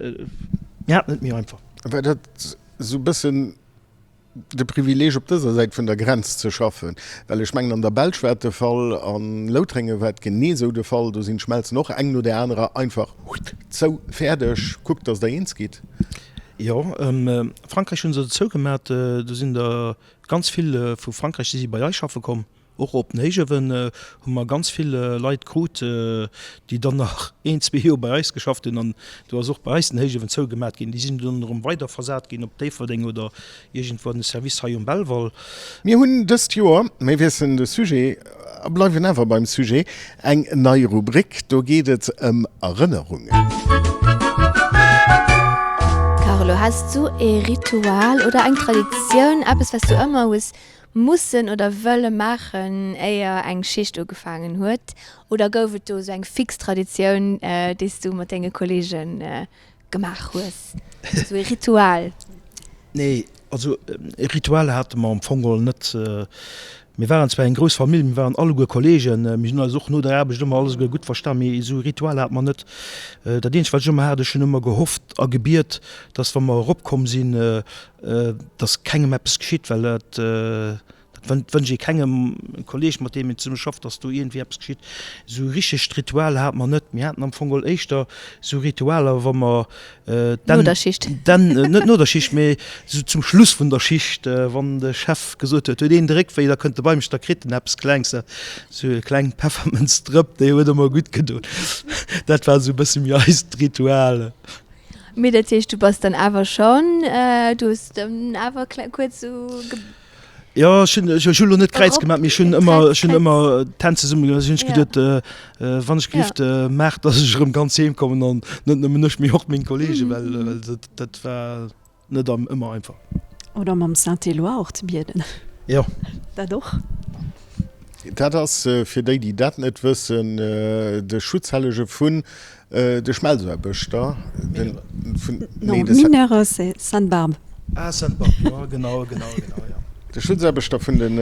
mir haten et méi einfach. War dat esou e bëssen de Privileeg op dëser Säit vun der Grenz ze schaffen, well ech mengen an der Belsch war et de Fall, a Loutrénge war et genee esou de Fall, do sinn d'Schmelzen och eng no där anerer einfach zou, fäerdeg, kuckt datt der eens gitt. Jo, Frankräich hu se zougemat, do sinn der ganz vill vu Frankräich, déi si bei eis schaffe komm. Och op den Héichuewen hu mer ganz vill Leit krut, déi dann nach een, zwee Joer bei eis geschafft hunn. An do ass och bei eis den Héichuewen zougemat ginn. Déi sinn dunn erëm weider versat ginn op Déifferdeng oder iergendwou an de Service hei um Belval. Mir hunn dëst Joer, mir wiesselen de Sujet a bleiwen awer beim Sujet, eng nei Rubrik. Do geet et ëm Erënnerungen. Carlo, has du ee Ritual oder eng Traditioun, eppes wat s du ëmmer hues mussen oder wëlle maachen, éier eng Schicht ugefaangen huet? Oder gouf et do esou eng fix Traditioun, déi s du mat denge Kolleege gemaach hues, esou e Ritual? Nee, also e Ritual hate mer am Fong geholl net. Mir waren zwar eng grouss Famill, mir waren alleguer Kolleegen, mir hunn eis och no der Aarbecht ëmmer alleguer gutt verstan, mee esou e Ritual hate mer net. Dat eenzegt, wat ech ëmmer hat, ech hunn ëmmer gehofft a gebiet, dass wa mer eropkomm sinn, dass kengem eppes geschitt, well dat dat wënscht ee kengem Kolleeg, mat deem een zesumme schafft, dass do iergendwéi eppes geschitt. Esou richtegt Ritual hate mer net. Mir haten am Fong geholl éischter esou Ritualer, wa mer d'Enn, No der Schicht. d'Enn, net no der Schicht, mee esou zum Schluss vun der Schicht, wann de Chef gesot huet, huet een de Réck wéi, da kënnt e bei mech, da kritt en eppes Klengs, esou e kleng Peffermënzdrëpp, déi huet ëmmer gutt gedoen. Dat war esou e bësse méi eist Ritual. Mee dat heescht, du bass dann awer schonn, du hues dann awer kuerz esou ge. Jo, ech hunn, ech hu lo net Kräiz gemaach, mee ech hunn ëmmer, ech hunn ëmmer d'Hänn zesumme gemaach. Ech hunn geduet, wann ech gelift, maach, datt ech erëm ganz heem kommen an net nëmmen ech, mee och meng Kolleegen, well, well dat, dat war net ëmmer einfach. Oder mam Saint-Éloi och ze bieden. Jo. Dat och. Dat ass, fir déi, déi dat net wëssen, de Schutzhellege vun de Schmelzaarbechter. Non, Mineure, c'est Sainte-Barbe. Ah, Sainte-Barbe, jo, genau, genau, genau, jo. De Schutzaarbechter vun den,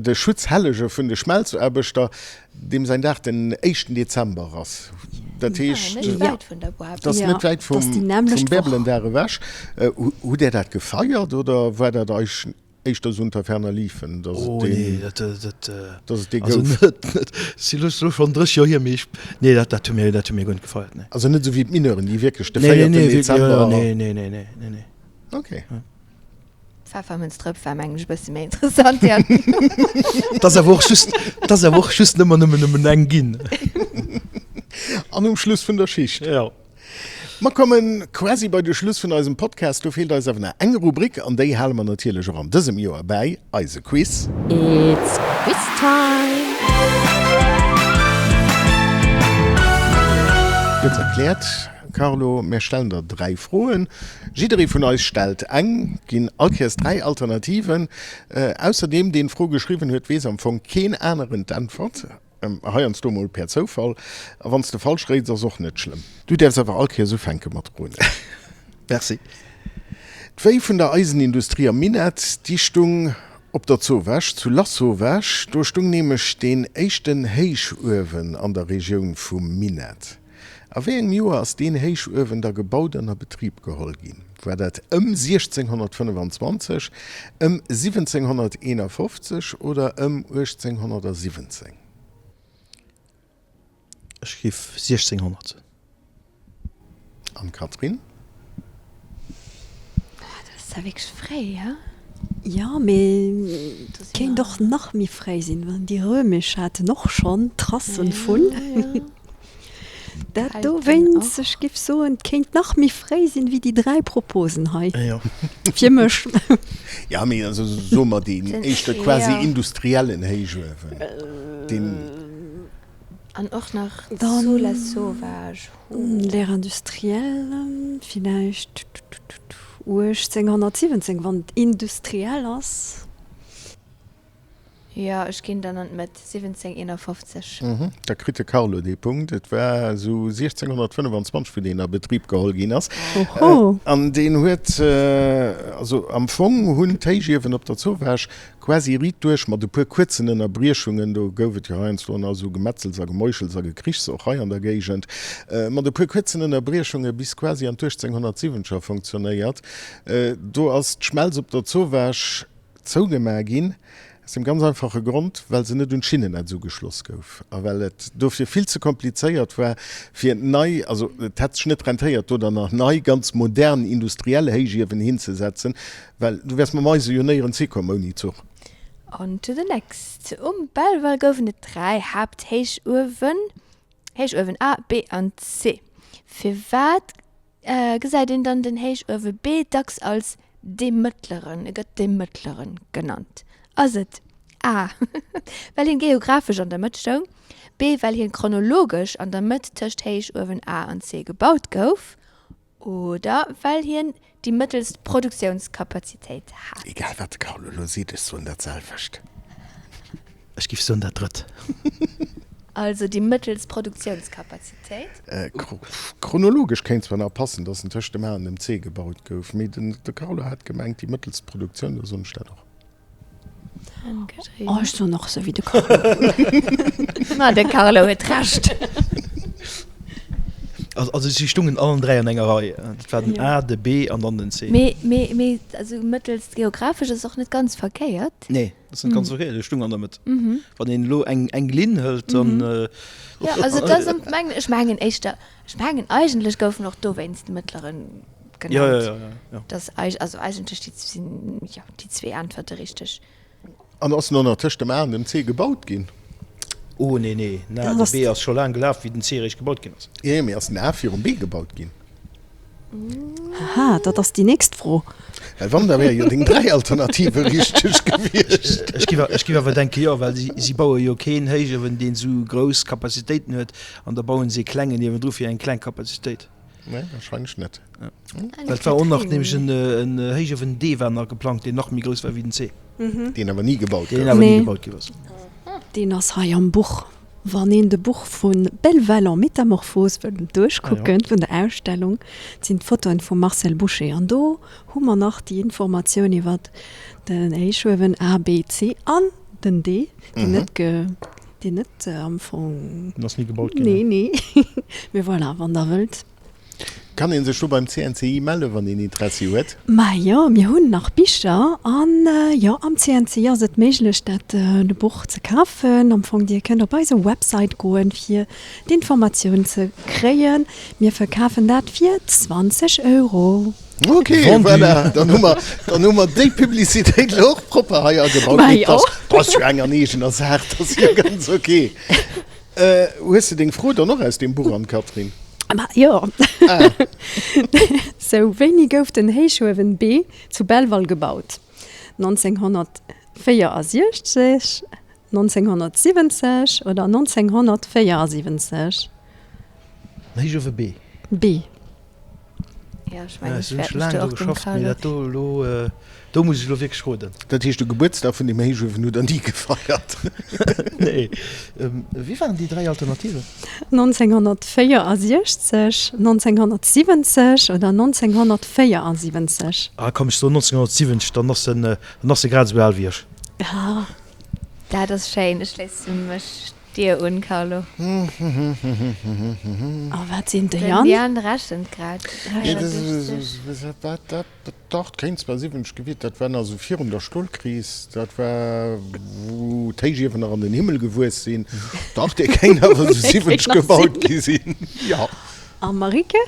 de Schutzhellege vun de Schmelzaarbechter, deem säin Dag den éischten Dezember ass. Dat heescht, dat ass net wäit vum Bärbelendag ewech. Hutt Där dat gefeiert oder war dat eis? Éischter esou unter ferner liefen, dass et Oh deen, nee, dat, dat, dass et dee also gouf. net, net, si lo lo schonn 30 Joer hier, mee ech, nee, dat, dat hu mir, dat hu mir guer net gefeiert, nee. Also net esou wéi d'Mineuren, déi wierklech de Nee, nee, véierten nee, wierklech, jo, jo, Dezember. nee, nee, nee, nee, nee, nee. Okay. Pfeffermënztrëpp war mengen ech e bësse méi interessant, ja. 't ass awer och just, 't ass awer och just nëmmer, nëmmen, nëmmen eng ginn. An um Schluss vun der Schicht. Jo. Mer komme quasi bei de Schluss vun eisem Podcast. Do feelt eis awer nach eng Rubrik an déi hale mer natierlech och an dësem Joer bäi, eise Quiz. It's Quiz Time! Kuerz erkläert, Carlo, mär stellen der 3 Froen. Jidderee vun eis stellt eng, ginn all Kéiers 3 Alternativen. Ausser deem, deen d'Fro geschriwwen huet, weess am Fong keen aneren d'Äntwert. Heiansdo mol per Zoufall. A wann s de falsch réits, ass och net schlëmm. Du däerfs awer all Kéiers ufänke mat roden. Merci. D'Wéi vun der Eisenindustrie am Minett, déi stung op der Zowaasch, zu Lasauvage. Do stung nämlech deen éischten Héichuewen an der Regioun vum Minett. A wéi engem Joer ass deen Héichuewen da gebaut an a Betrib geholl ginn? War dat ëm 1625, ëm 1751 oder ëm 1817? Ech géif 1600 soen. An d'Catherine? Dat ass zwar wierklech fréi, he? Jo, mee et kéint och nach méi fréi sinn, well déi Römesch haten och schonn Tracen vun. Dat dowéinst, ech géif soen, et kéint nach méi fréi sinn wéi déi 3 Proposen hei. Fir mech. Jo, mee also soe mer deen éischte quasi industriellen Héichuewen, deen. An och nach zu Lasauvage. L'ère industrielle, villäicht 1817, wann et industriell ass. Jo, ech ginn dann an d'Mëtt, 1751. Da kritt de Carlo dee Punkt. Et war esou 1625, wou deen a Betrib geholl ginn ass. An deen huet, also am Fong hunn d'Héichiewen op der Zowaasch Quasi riit duerch, mat e puer kuerzen Ënnerbriechungen, do gouf et jo heiansdo nach esou Gemetzels a Gemeuchels a Gekrichs, och hei an der Géigend, mat e puer kuerzen Ënnerbriechunge bis quasi an d'Uechtzenghonnertsiwwenzeger funktionéiert. Do ass d'Schmelz op der Zowaasch zougemaach ginn, aus dem ganz einfache Grond, well se net un d'Schinnennetz ugeschloss gouf a well et dofir vill ze komplizéiert war, fir nei, also et hätt sech net rentéiert, do dann nach nei, ganz modern industriell Héichiewen hinzesetzen, Well du wärs mam Eise jo néierens hikomm ouni Zuch. On to the next. Um Belval goufen et 3 Haapthéichuewen, Héichuewen A, B an C. Firwat gesäit een dann den Héichuewe B dacks als dee mëttleren, e gëtt dee mëttleren genannt? Ass et A, well hien geographesch an der Mëtt stoung, B, well hien chronologesch an der Mëtt tëscht Héichuewen A an C gebaut gouf Oder well hien déi mëttelst Produktiounskapazitéit hat. Egal wat de Carlo elo seet, ech soen dat selwecht. Ech giff soen dat drëtt. Also déi mëttelst Produktiounskapazitéit. Chronologesch kéint zwar nach passen, datt en tëscht dem A an dem C gebaut gouf, mee den de Carlo hat gemengt déi mëttelst Produktioun, da soen ech dat och. Oh, ech soen och esou wéi de Carlo. Ma de Carlo huet Recht. Also si stungen allen 3 an enger Rei. Dat war den A, de B an dann den C. Mee, mee, mee also mëttelst geographesch ass och net ganz verkéiert. Nee, dat ass net ganz verkéiert, et stung an der Mëtt. Wann een elo eng, eng Linn hëlt, dann. Jo, also et ass, mengen, ech mengen éischter, ech mengen eigentlech gouf en och dowéinst de mëttleren genannt. Jo, jo, jo, jo, jo. Dass eig, also eigentlech déi sinn, jo, déi zwee Äntwerte richteg. An ass en och nach tëscht dem A an dem C gebaut ginn? Oh nee, nee, na, de B ass scho laang gelaf, wéi den C eréischt gebaut ginn ass. Jo, mee ass den A virum B gebaut ginn? Haha, dat ass déi nächst Fro. Well wann, da wäre jo deng 3 Alternative richteg gewiescht. Ech giff, ech giff awer denken, jo, well si, si baue jo keen Héichuewen, deen esou grouss Kapazitéiten huet, an da bauen se ee klengen niewendru fir eng kleng Kapazitéit. Nee, wahrscheinlech net. Well et war och nach nämlech en Héichuewen D war nach geplangt, deen nach méi grouss war wéi den C. Deen awer ni gebaut gouf. Deen awer ni gebaut gi ass. Deen ass hei am Buch. Wann een de Buch vu Belval en métamorphose wëll duerchkucken, vun der Ausstellung, dat sinn d'Fotoen vum Marcel Boucher. An do hu mer nach déi Informatioun iwwer den Héichuewen A, B, C an den D, deen net ge, deen net am Fong. Deen ass ni gebaut ginn. Nee, nee. Mee voilà, wann Der wëllt. Kann een sech do beim CNCI mellen, wann een Interessi huet? Ma jo, mir hunn nach Bicher an jo, am CNCI ass et méiglech dat de Buch ze kafen. Am Fong, Dir kënnt op eise Website goen fir d'Informatioun ze kréien. Mir verkafen dat fir 20 Euro. Ok, voilà, dann hu mer, dann hu mer déi Publicitéit elo och propper hei agebaut. Ma jo. Dat ass jo eng an eegener Saach, dat ass jo ganz ok. Hues de deng Fro dann och aus deem Buch, Anne-Catherine? Ma jo. Ah. Sou, wéini gouf den Héichuewen B zu Belval gebaut? 1964, 1970 oder 1974? Den Héichuewe B? B. Ja, ech mengen, ech wäert mech do och dem Carlo. Dat do elo, do muss ech elo wierklech roden. Dat heescht, de Gebuertsdag vun deem Héichuewen hutt Der ni gefeiert? Nee. Wéi waren déi 3 Alternativen? 1964, 1970 oder 1974? Ah komm, ech soen 1970, dann ass en, dann ass e grad esou al wéi ech. Ah, dat ass schéin. Ech schléisse mech Dir un, Carlo. A wat sinn de Yann? Den Yann rechent grad. Dach, et kéint zwar 70 gewiert, dat war nach esou virun der Stolkris, dat war wou d'Héichiewen nach an den Himmel gewuess sinn. Dach, dee kéint awer esou 70 gebaut gi sinn, jo. A Marike?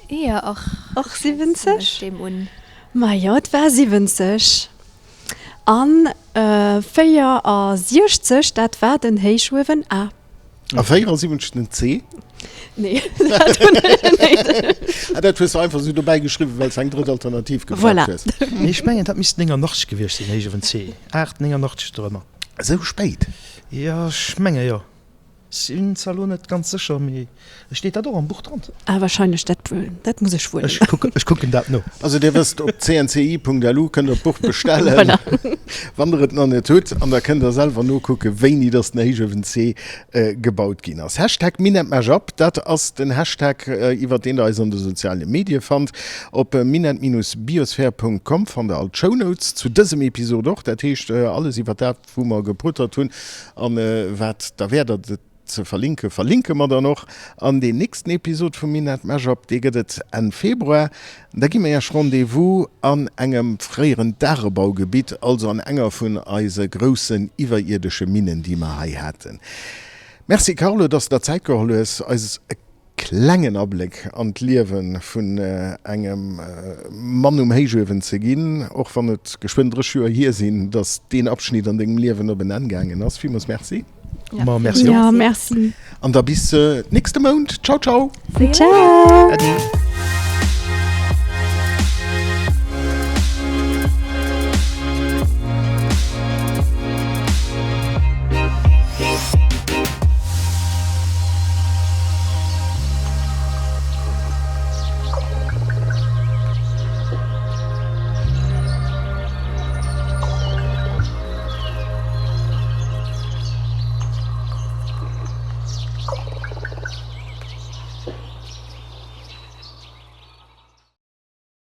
Jo, och. Och 70? Deem un. Majo, et war 70. An 64, dat war den Héichuewen A. A 74 den C? Nee, dat hunn ech net. Ah, dat hues du einfach esou dobäi geschriwwen, well s eng drëtt Alternativ gebraucht Voilà. hues. Nee, ech mengen, dat misst 89 gewiescht sinn, Héichuewen C. 8, 89 dorëmmer. Esou spéit? Jo, ech menge jo. Sinn zwar lo net ganz sécher, mee steet dat och am Buch dran? Ah, wahrscheinlech, dat, dat muss ech wuel. Ech kucken, ech kucken dat no. Also Dir wësst, op cnci.lu kënnt der d'Buch bestellen, Voilà. wann der et nach net hutt, an da kënnt der selwer nokucken, wéini dass den Héichuewen C gebaut ginn ass. Hashtag MinetMashUp, dat ass den Hashtag, iwwert deen der eis an de soziale Medie fannt. Op minett-biosphere.com fannt der all d'Shownotes zu dësem Episod och, dat heescht alles iwwert dat, wou mer gepotert hunn an wat derwäert ass et ze verlinken, verlinke mer dann och. An deen nächsten Episod vum Minett Mashup, dee gëtt et Enn Februar. Da gi mer Iech Rendez-vous an engem fréieren Dagebaugebitt, also an enger vun eise groussen iwwerierdesche Minnen, déi mer hei haten. Merci Carlo, dass de der Zäit geholl hues, eis e klengen Abléck an d'Liewe vun engem Mann um Héichuewen ze ginn, och wann et geschwënn 30 Joer hier sinn, datt deen Abschnitt an dengem Liewen op en Enn gaangen ass. Villmools Merci. Ma merci och. Ja, merci. An da bis nächste Mount. Ciao, ciao. Ciao. Äddi.